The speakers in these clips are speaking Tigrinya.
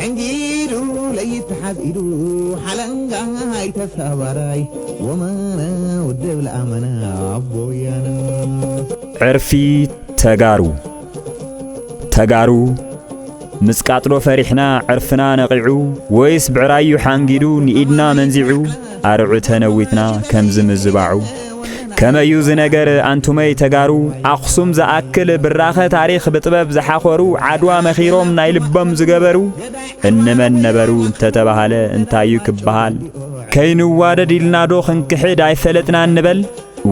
እንጊዱ ለይትሓዝ ኢዱ ሓለንጋ ኣይተሳባራይ ወመና ውድብ ለኣመና ኣቦያና። ዕርፊ ተጋሩ። ተጋሩ፣ ምስ ቃጥሎ ፈሪሕና ዕርፍና ነቒዑ፣ ወይስ ብዕራዩ ሓንጊዱ ንኢድና መንዚዑ፣ ኣርዑ ተነዊትና ከምዚ ምዝባዑ። ከመዩ ዝነገር ኣንቱመይ ተጋሩ፣ ኣኽሱም ዝኣክል ብራኸ ታሪኽ ብጥበብ ዝሓኾሩ፣ ዓድዋ መኺሮም ናይ ልቦም ዝገበሩ፣ እንመን ነበሩ እንተተባሃለ እንታዩ ክበሃል? ከይንዋደድ ኢልናዶ ክንክሕድ ኣይፈለጥናን ንበል?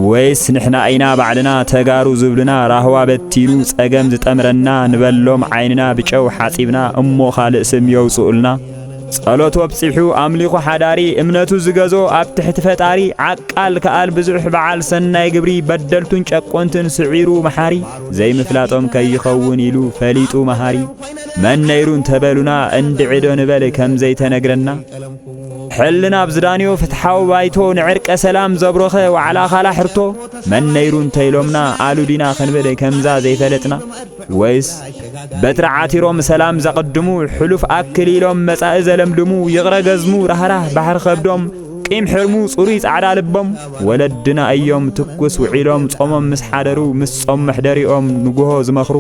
ወይስ ንሕና ኢና ባዕልና ተጋሩ ዝብሉና ራህዋ በቲኑ ጸገም ዝጠምረና ንበሎም ዓይንና ብጨው ሓጺብና እሞ ካልእ ስም የውጽኡልና? ጸሎት ወብጺሑ ኣምሊኹ ሓዳሪ እምነቱ ዝገዞ ኣብ ትሕቲ ፈጣሪ ዓቃል ከኣል ብዙሕ በዓል ሰናይ ግብሪ በደልቱን ጨቆንትን ስዒሩ መሓሪ ዘይምፍላጦም ከይኸውን ኢሉ ፈሊጡ መሃሪ መን ነይሩ እንተበሉና እንድዒዶ ንበል ከም ዘይተነግረና ሕልና ኣብ ዝዳንዮ ፍትሓዊ ባይቶ ንዕርቀ ሰላም ዘብሮኸ ዋዕላ ኻላ ሕርቶ መን ነይሩ እንተኢሎምና ኣሉ ዲና ክንብል ከምዛ ዘይፈለጥና ወይስ በትሪ ዓቲሮም ሰላም ዘቕድሙ ሕሉፍ ኣክል ኢሎም መጻኢ ዘለምልሙ ይቕረ ገዝሙ ራህራህ ባሕሪ ኸብዶም ቂም ሕርሙ ጽሩይ ጻዕዳ ልቦም ወለድና እዮም ትኩስ ውዒሎም ጾሞም ምስ ሓደሩ ምስ ጾም መሕደሪኦም ንጉሆ ዝመኽሩ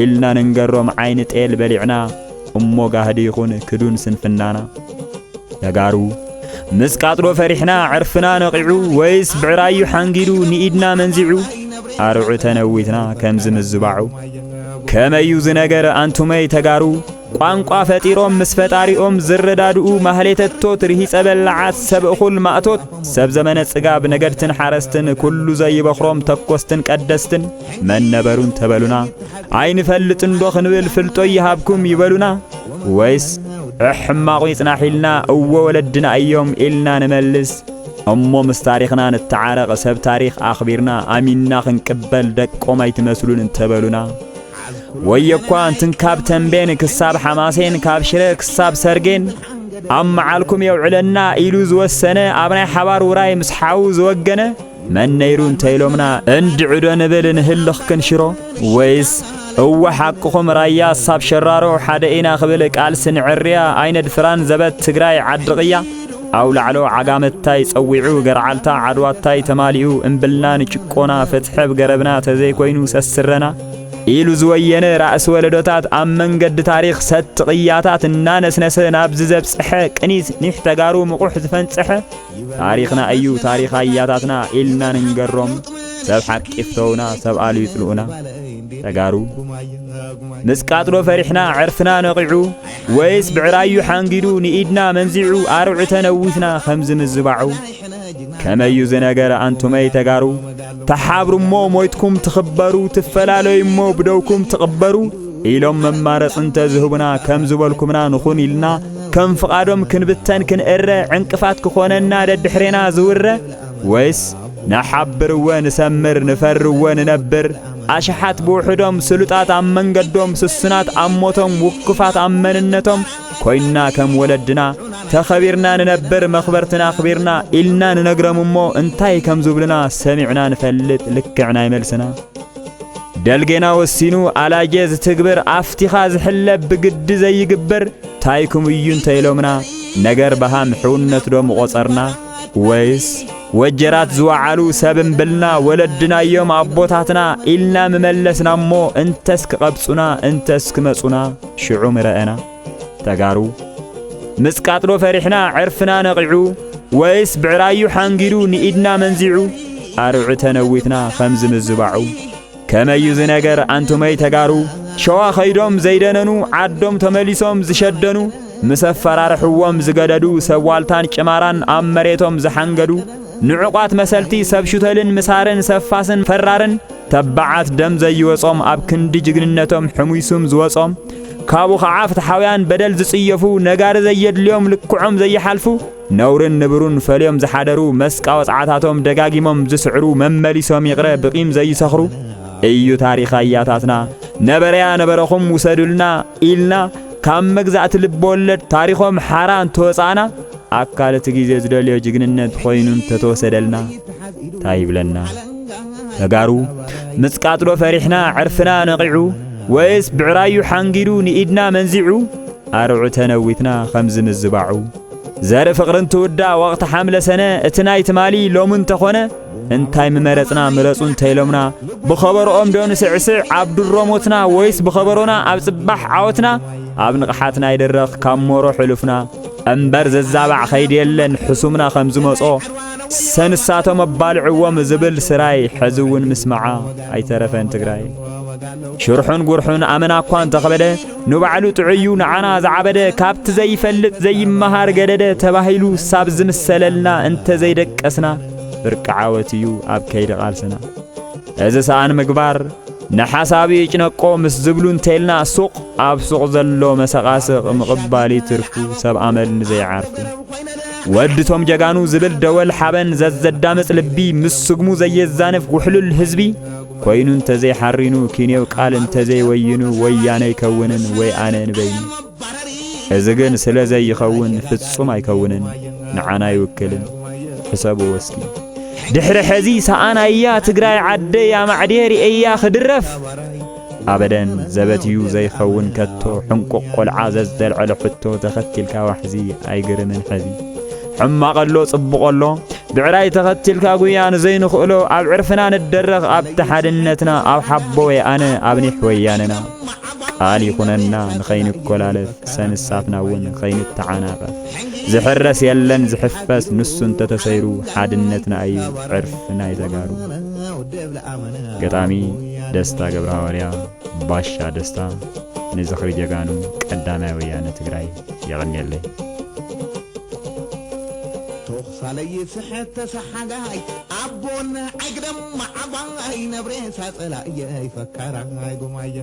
ኢልና ንንገሮም ዓይኒ ጤል በሊዕና እሞ ጋህዲ ይኹን ክዱን ስንፍናና። ተጋሩ ምስ ቃጥሎ ፈሪሕና ዕርፍና ነቒዑ ወይስ ብዕራዩ ሓንጊዱ ንኢድና መንዚዑ ኣርዑ ተነዊትና ከምዚ ምዝባዑ ከመዩ ዝነገር ኣንቱመይ ተጋሩ ቋንቋ ፈጢሮም ምስ ፈጣሪኦም ዝረዳድኡ ማህሌተቶት ርሂጸ በላዓት ሰብ እኹል ማእቶት ሰብ ዘመነ ጽጋብ ነገድትን ሓረስትን ኩሉ ዘይበኽሮም ተኮስትን ቀደስትን መን ነበሩ እንተበሉና ኣይንፈልጥንዶ ክንብል ፍልጦ ይሃብኩም ይበሉና ወይስ ሕሕማቑ ይጽናሕ ኢልና እወ ወለድና እዮም ኢልና ንመልስ እሞ ምስ ታሪኽና ንተዓረቕ ሰብ ታሪኽ ኣኽቢርና ኣሚንና ክንቅበል ደቆም ኣይትመስሉን እንተበሉና ወየኳ እንትንካብ ተንቤን ክሳብ ሓማሴን ካብ ሽረ ክሳብ ሰርጌን ኣብ መዓልኩም የውዕለና ኢሉ ዝወሰነ ኣብ ናይ ሓባር ውራይ ምስ ሓዉ ዝወገነ መን ነይሩ እንተኢሎምና እንድዕዶ ንብል ንህልኽ ክንሽሮ ወይስ እወ ሓቅኹም ራያ ሳብ ሸራሮ ሓደ ኢና ክብል ቃልሲ ንዕርያ ኣይነድፍራን ዘበት ትግራይ ዓዲ ቅያ ኣውላዕሎ ዓጋመታይ ጸዊዑ ገርዓልታ ዓድዋታይ ተማሊኡ እምብልና ንጭቆና ፍትሐ ብገረብና ተዘይኮይኑ ሰስረና ኢሉ ዝወየነ ራእሲ ወለዶታት ኣብ መንገዲ ታሪኽ ሰቲ ቅያታት እናነስነሰ ናብ ዝዘብጽሐ ቅኒት ኒሕ ተጋሩ ምቑሕ ዝፈንጸሐ ታሪኽና እዩ ታሪኽ ኣያታትና ኢልና ንንገሮም ሰብ ሓቂ ፍተውና ሰብ ኣሉ ይጽልኡና ተጋሩ ምስ ቃጥሎ ፈሪሕና ዕርፍና ነቒዑ ወይስ ብዕራዩ ሓንጊዱ ንኢድና መንዚዑ ኣርዑ ተነዊትና ከምዚ ምዝባዑ ከመዩ ዝነገር ኣንቱመይ ተጋሩ ተሓብሩ እሞ ሞይትኩም ትኽበሩ ትፈላለዩ እሞ ብደውኩም ትቕበሩ ኢሎም መማረፂ እንተ ዝህቡና ከም ዝበልኩምና ንኹን ኢልና ከም ፍቓዶም ክንብተን ክንእረ ዕንቅፋት ክኾነና ደድሕሬና ዝውረ ወይስ ንሓብር እወ ንሰምር ንፈሪ እወ ንነብር ኣሽሓት ብውሕዶም ስሉጣት ኣብ መንገዶም ስሱናት ኣብ ሞቶም ውኩፋት ኣብ መንነቶም ኮይንና ከም ወለድና ተኸቢርና ንነብር መኽበርትና ኣኽቢርና ኢልና ንነግረም እሞ እንታይ ከም ዝብሉና ሰሚዕና ንፈልጥ ልክዕ ናይ መልስና ደልጌና ወሲኑ ኣላጀ ዝትግብር ኣፍቲኻ ዝሕለብ ብግዲ ዘይግብር ታይኩም እዩ እንተ ኢሎምና ነገር በሃም ሕውነት ዶ ምቖጸርና ወይስ ወጀራት ዝወዓሉ ሰብ እምብልና ወለድና እዮም ኣቦታትና ኢልና ምመለስና እሞ እንተስ ክቐብጹና እንተስ ክመጹና ሽዑ ምረአና ተጋሩ ምስ ቃጥሎ ፈሪሕና ዕርፍና ነቒዑ ወይስ ብዕራዩ ሓንጊዱ ንኢድና መንዚዑ ኣርዑ ተነዊትና ከም ዝምዝባዑ ከመዩ ዝነገር ኣንቱመይ ተጋሩ ሸዋ ኸይዶም ዘይደነኑ ዓዶም ተመሊሶም ዝሸደኑ ምስ ኣፈራርሕዎም ዝገደዱ ሰብ ዋልታን ጭማራን ኣብ መሬቶም ዝሓንገዱ ንዑቓት መሰልቲ ሰብ ሹተልን ምሳርን ሰብ ፋስን ፈራርን ተባዓት ደም ዘይወጾም ኣብ ክንዲ ጅግንነቶም ሕሙይ ስም ዝወጾም ካብኡ ኸዓ ፍትሓውያን በደል ዝጽየፉ ነጋሪ ዘየድልዮም ልክዖም ዘይሓልፉ ነውርን ንብሩን ፈልዮም ዝሓደሩ መስቃ ወጽዓታቶም ደጋጊሞም ዝስዕሩ መመሊሶም ይቕረ ብቒም ዘይሰኽሩ እዩ ታሪኽ ኣያታትና ነበረያ ነበረኹም ውሰዱልና ኢልና ካብ መግዛእቲ ልቢ ወለድ ታሪኾም ሓራ እንተወጻእና ኣካል እቲ ግዜ ዝደልዮ ጅግንነት ኾይኑ እንተተወሰደልና እንታይ ይብለና ተጋሩ ምስ ቃጥሎ ፈሪሕና ዕርፍና ነቒዑ ወይስ ብዕራዩ ሓንጊዱ ንኢድና መንዚዑ ኣርዑ ተነዊትና ከምዚ ምዝባዑ። ዘርኢ ፍቕርን ትውዳ ወቕቲ ሓምለ ሰነ፣ እቲ ናይ ትማሊ ሎሚ እንተኾነ፣ እንታይ ምመረጽና ምረጹ እንተኢሎምና፣ ብኸበሮኦም ዶ ንስዕስዕ ኣብ ድሮ ሞትና፣ ወይስ ብኸበሮና ኣብ ጽባሕ ዓወትና? ኣብ ንቕሓት ናይ ድረኽ ካብ ሞሮ ሕሉፍና፣ እምበር ዘዛባዕ ኸይዲ የለን ሕሱምና ከም ዝመጾ፣ ሰንሳቶም ኣባልዕዎም ዝብል ስራይ ሕዚ እውን ምስማዓ ኣይተረፈን ትግራይ። ሽርሑን ጉርሑን ኣመና እኳ እንተኸበደ፣ ንባዕሉ ጥዑዩ ንዓና ዝዓበደ፣ ካብቲ ዘይፈልጥ ዘይመሃር ገደደ ተባሂሉ ሳብ ዝምሰለልና እንተዘይደቀስና፣ ፍርቂ ዓወት እዩ ኣብ ከይዲ ቃልስና። እዚ ሰኣን ምግባር ንሓሳቢ ይጭነቆ ምስ ዝብሉ እንተልና፣ ሱቕ ኣብ ሱቕ ዘሎ መሰቓስቕ ምቕባል ይትርፉ ሰብ ኣመል ንዘይዓርፉ። ወድቶም ጀጋኑ ዝብል ደወል ሓበን ዘዘዳምጽ ልቢ፣ ምስ ስግሙ ዘየዛንፍ ውሕሉል ህዝቢ ኮይኑ እንተዘይሓሪኑ፣ ኪንዮው ቃል እንተዘይወይኑ፣ ወያነ ኣይከውንን ወይ ኣነ ንበይኑ። እዚ ግን ስለ ዘይኸውን ፍጹም ኣይከውንን፣ ንዓና ኣይውክልን። ሕሰብዎ እስኪ። ድሕሪ ሕዚ ሰኣናያ ትግራይ ዓደይ ኣማዕድየ ርእየያ ክድረፍ። ኣበደን ዘበት እዩ ዘይኸውን ከቶ፣ ሕንቁቕ ቆልዓ ዘዘልዐሎ ሕቶ ተኸቲልካ ዋሕዚ ኣይግርምን ሕዚ። ሕማቕ ኣሎ ጽቡቕ ኣሎ፣ ብዕራይ ተኸቲልካ ጉያ ንዘይንኽእሎ፣ ኣብ ዕርፍና ንደረኽ ኣብቲ ሓድነትና፣ ኣብ ሓቦ ወይ ኣነ ኣብ ኒሕ ወያነና። ቃል ይኹነና ንኸይንኮላለፍ፣ ሰንሳትና እውን ኸይንተዓናቐፍ። ዝሕረስ የለን ዝሕፈስ፣ ንሱ እንተተሰይሩ ሓድነትና እዩ ዕርፊ ናይ ተጋሩ። ገጣሚ ደስታ ገብረሃዋርያ፣ ባሻ ደስታ፣ ንዝኽሪ ጀጋኑ ቀዳማይ ወያነ ትግራይ። የቐንየለይ። ተኹሳለይ ስሕት ተሰሓጋይ ኣቦን ኣይግደም ዓባይ ነብሬ ሳጸላእየ ይፈካራይ ጉማየ